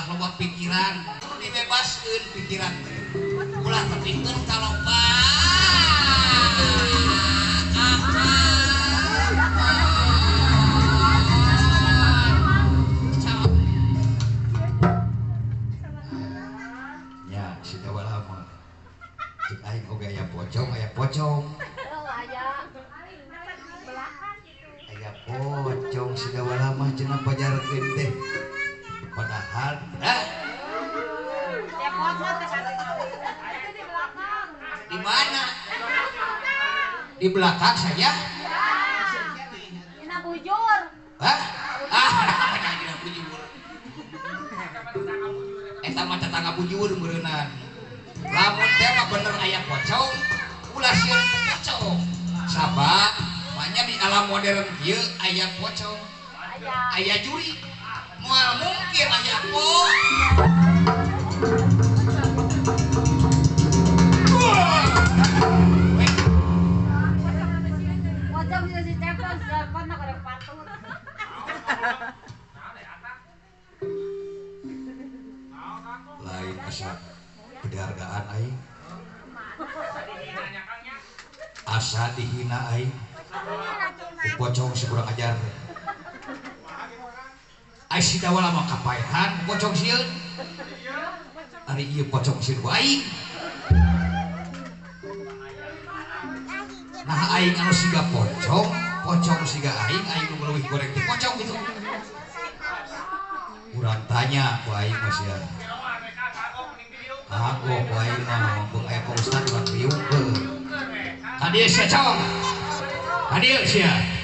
Ulah loba pikiran, dibebaskeun pikiran teh. Ulah tepikeun ka loba. Ya, si Dawala mah. Cek aing oge aya pocong, aya pocong. Aya pocong si Dawala mah cenah pajarkeun teh. Padahal di mana? Di belakang saya? Dina bujur. Hah? Ah, dina bujur. Eta mah tetangga bujur meureunnan. Lamun teh mah bener aya pocong, ulah sieun pocong. Sabab manya di alam modern kieu aya pocong. Aya juri. Moal mungkin aya pocong. Pocong bisa dicepot, cepot nak ada patut. Lain asa kehargaan aing. Asa dihina aing. Pocong si kurang ajar. Ai si Dawala mah kapaehan pocong sieun. Ari ieu pocong sieun ku aing. Nah aing anu siga pocong, pocong siga aing, aing nu leuwih goreng ti pocong gitu. Urang tanya ku aing mah sia. Kagok ku aing mah mumpung aya Pak Ustad urang riungkeun. Ka dieu sia cong. Ka dieu sia.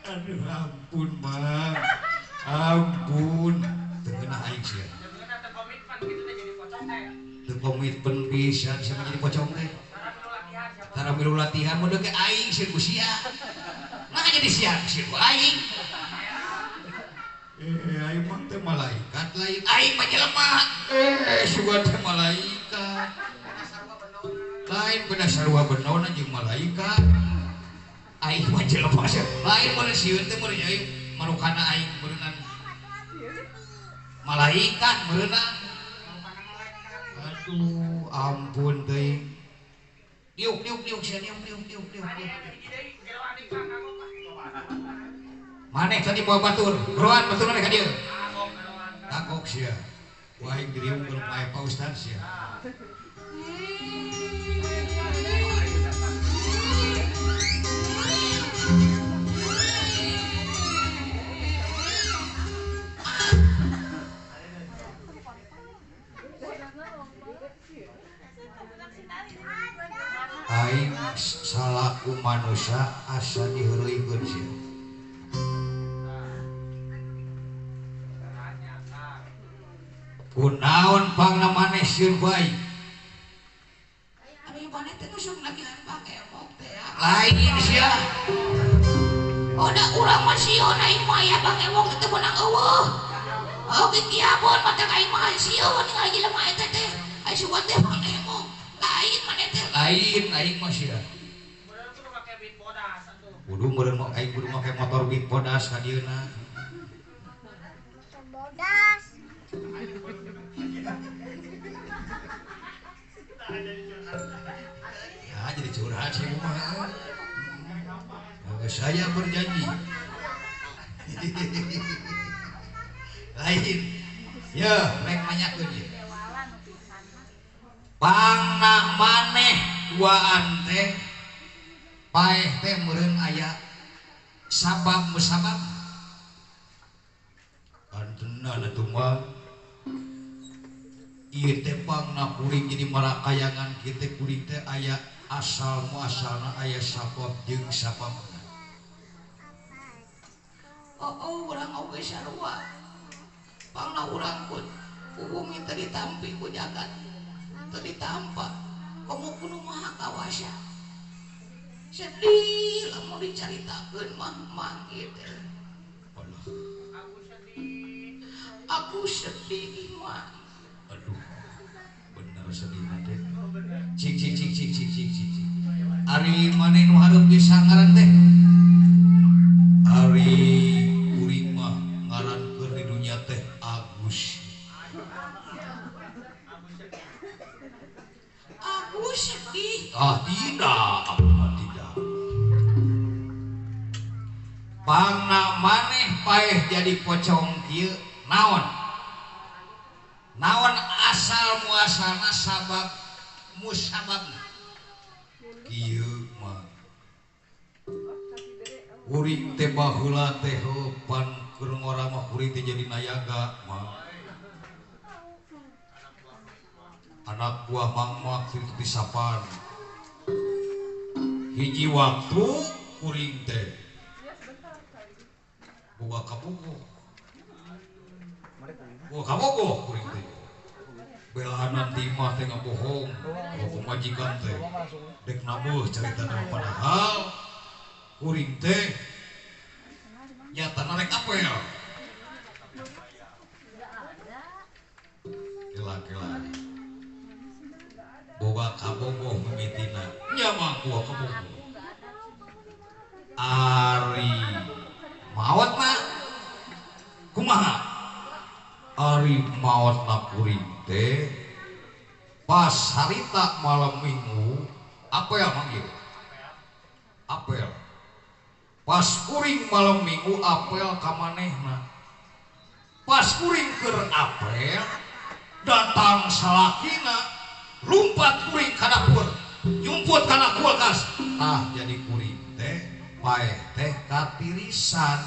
Aduh ampun bang, ampun. Teu aing sia. Teu komitmen pisan sia jadi pocong teh. Tara milu latihan mun deuk aing sieun ku sia. Mah jadi sia sieun ku aing. Aing mah teh malaikat lain, aing mah jelema. Sugan teh malaikat. Lain beda sarua benona jeung malaikat. Aing mah jelema sia. Lain mun sieun teh mun aing marukana aing meureunnan malaikat meureunnan. Aduh, ampun teuing. Diuk diuk diuk sia diuk diuk diuk diuk. Maneh tadi bawa batur, geroan batur maneh ka dieu. Kagok sia. Ku aing diriungkeun ku aya Pak Ustad sia. Aing salaku manusia asa diheureuykeun sia. Kunaon pangna maneh sieun ku aing? Ari maneh teh nu sok nagihan pangemok teh. Lain sia. Oh da urang mah sieun aing mah aya pangemok teh meunang eueuh. Oh kikiabon mah teh aing mah sieun ningali jelema eta teh. Ai sugan teh pangemok. Lain maneh teh. Lain aing mah sia. Kudu meureun aing kudu make motor beat bodas ka dieuna. Bodas. Ya jadi curhat sih mah. Saya berjanji. Lain. Ya, rek manyakeun ieu. Pangna maneh duaan teh paeh teh meureun aya sabab musabab. Antenan atuh mah. Ieu teh pangna kuring jadi marakayangan kieu teh kuring teh aya asal muasalna aya sabab jeung sababna. Oh, oh urang oge sarua. Pangna urang pun bumi teu ditampi ku jagat. Teu ditampa. Komo kudu maha kawasa. Sedih lamun dicaritakeun mah mang ieu teh. Allah. Aku sedih mah. Aduh. Bener nu sedih teh. Cik cik cik cik cik cik cik cik. Ari maneh nu hareup bisa ngaran teh? Ari kuring mah ngaran keur di dunya teh Agus. Agus sedih. Ah tidak, aku mah tidak. Pangna maneh paeh jadi pocong kieu naon? Naon asal muasalna sabab musababna? Kieu mah kuring teh baheula teh pan keur ngora mah kuring teh jadi nayaga mah. Anak buah mangmak kitu disapan. Hiji waktu kuring teh boga kabogoh. Boga kabogoh kuring teh. Belahanan ti imah teh ngabohong ka pamajikan teh. Dek nabuh caritana padahal kuring teh nyatana rek apel. Kela-kela. Boga kabogoh mimitina. Nya mah boga kabogoh. Ari maotna kumaha? Ari maotna kuring teh pas harita malam minggu apel manggil. Apel. Pas kuring malam minggu apel ka manehna. Pas kuring keur apel datang salakina lumpat kuring ka dapur, nyumput kana kulkas. Nah, jadi kuring teh paeh teh katirisan.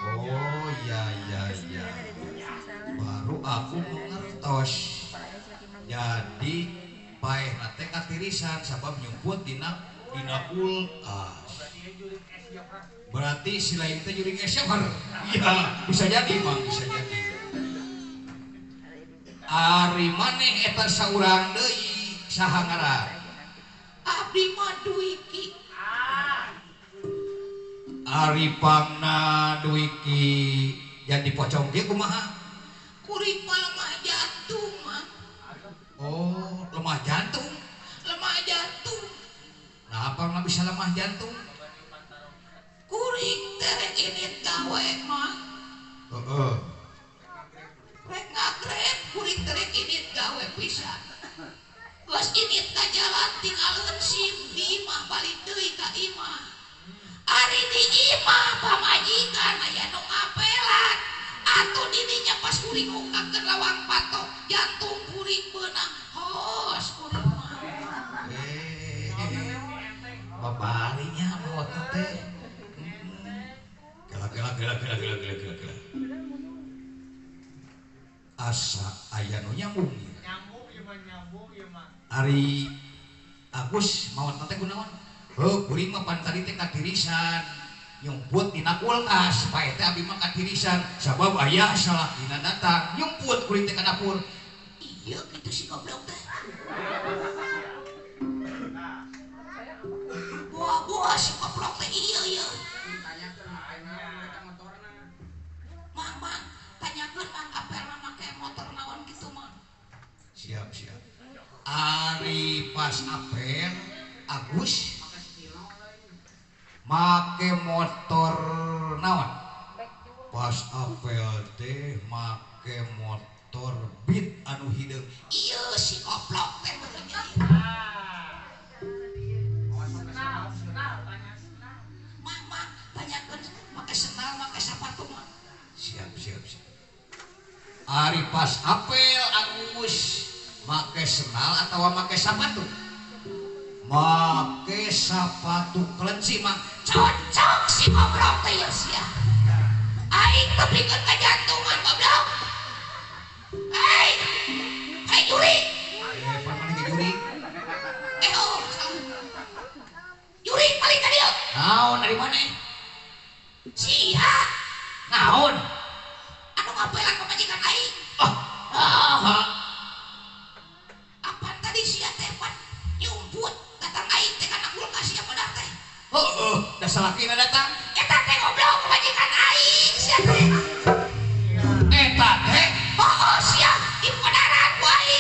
Oh iya iya iya. Baru aku mengertos. Jadi paehna teh katirisan sabab nyumput dina kulkas. Berarti si lain teh juring es siapa? Iya, bisa jadi Mang, bisa jadi. Ari maneh eta saurang deui saha ngaran? Abdi mah Dwiki. Ari pangna Dwiki jadi pocong kieu kumaha? Kuring mah lemah jantung mah. Oh, lemah jantung. Lemah jantung. Nah, apa nggak bisa lemah jantung? Kuring teh rek init gawe mah. Heeh. Rek ngagreb kuring teh rek init gawe pisan. Geus init ka jalan tinggalkeun sim di imah balik deui ka imah. Ari di imah pamajikan aya nu ngapelan. Atuh didinya pas kuring mukakeun lawang patok jantung kuring beunang hos kuring mah. Babarinya maot teh. Kela kela kela kela kela kela kela kela. Asa aya nu nyambung. Nyambung ieu mah, nyambung ieu mah. Ari Agus maot teh kunaon? Heuh, kuring mah pan tadi teh katirisan. Nyumput dina kulkas, paeh teh abi mah katirisan sabab aya salakina datang, nyumput kuring teh ka dapur. Iya kitu si goblok teh. Buah-buah si goblok teh iya ieu. Mang, mang, tanyakeun mang apelna make motor naon kitu mang. Siap, siap. Ari pas apel Agus make motor naon? Pas apel teh make motor Beat anu hideung. Ieu si goblok teh beuneuh. Mang, mang, tanyakeun make sendal make sepatu mah. Siap, siap, siap. Ari pas apel Agus make sendal atawa make sepatu? Make sepatu kelenci mang. Cocok si goblok teh ieu sia. Aing tepikeun ka jantungan goblok. Hei. Hei jurig. Pan maneh ge jurig? Oh, salah. Jurig paling ka dieu. Naon ari maneh? Sia. Naon? Anu ngapelan pamajikan aing. Ah. Ah. Apaan tadi sia teh pan nyumput datang aing teh kana kulkas sia padahal teh. Heeh, da salakina datang. Eta teh goblok pamajikan aing sia teh. Eta teh heueuh sia di padaran ku aing.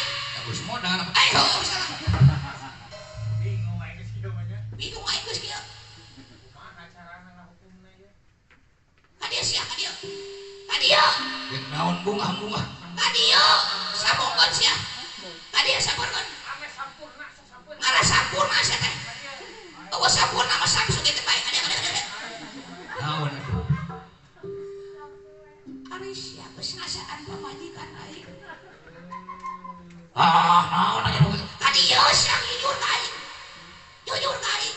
Ka dieu. Rek naon bungah-bungah? Ka dieu sambungkeun sia. Ka dieu sampurkeun. Ame sampurna sasampurna. Ngara sampurna sia teh. Eueuh sampurna mah samsu kitu bae. Ka dieu ka dieu. Naon atuh? Ari sia geus ngasaan pamajikan aing. Ah, naon aya nu Ka dieu sia jujur ka aing. Jujur ka aing.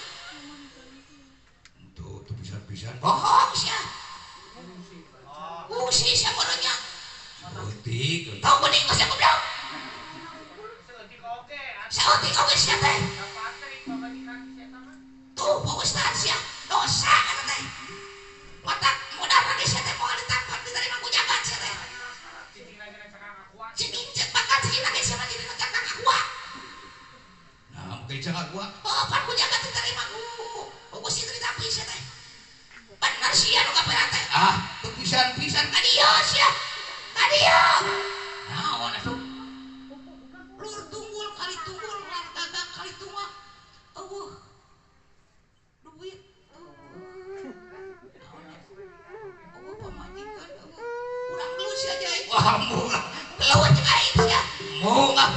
Tuh, tuh pisan-pisan. Bohong sia. Fungsi sia bodohnya. Saeutik. Tong geuning geus goblok. Saeutik oge. Saeutik oge sia teh. Kapatri pamajikan si eta mah. Tuh Pak Ustad sia dosa eta teh. Matak modal lagi sia teh moal ditampan diterima ku jagat sia teh. Cicingna ge cakang aqua. Cicing cek bakal cicing lagi sia mah jadi cakang aqua. Nah, mungkin cakang aqua. Oh, pan ku jagat diterima ku. Gusti teh ditampi sia teh. Bener sia nu kapera teh. Ah, teu pisan-pisan ka dieu sia. Ka dieu. Naon atuh? Lur tunggul kali tunggul lan dagang kali tunggal. Eueuh. Duit. Eueuh pamajikan eueuh. Urang geus sia aja. Wah, murah. Leuweut jeung aing sia. Murah.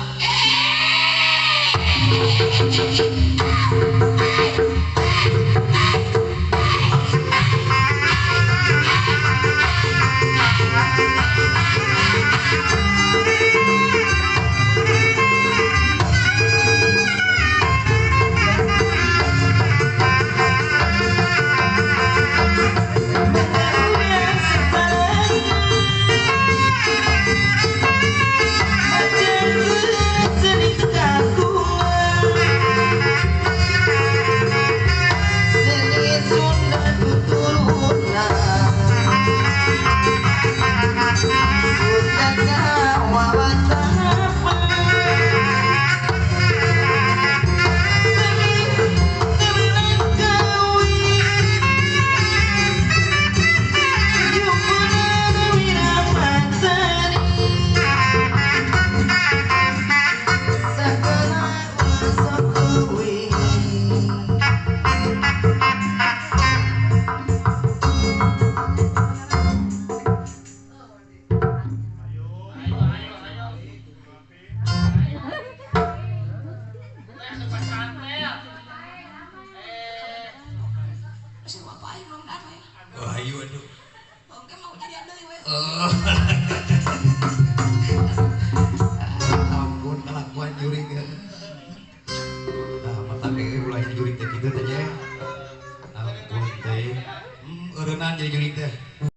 Ampun kelakuan jurig. Nah, mata ge ulah jurig teh kitu teh. Ampun teh. Eureunnan jadi jurig teh.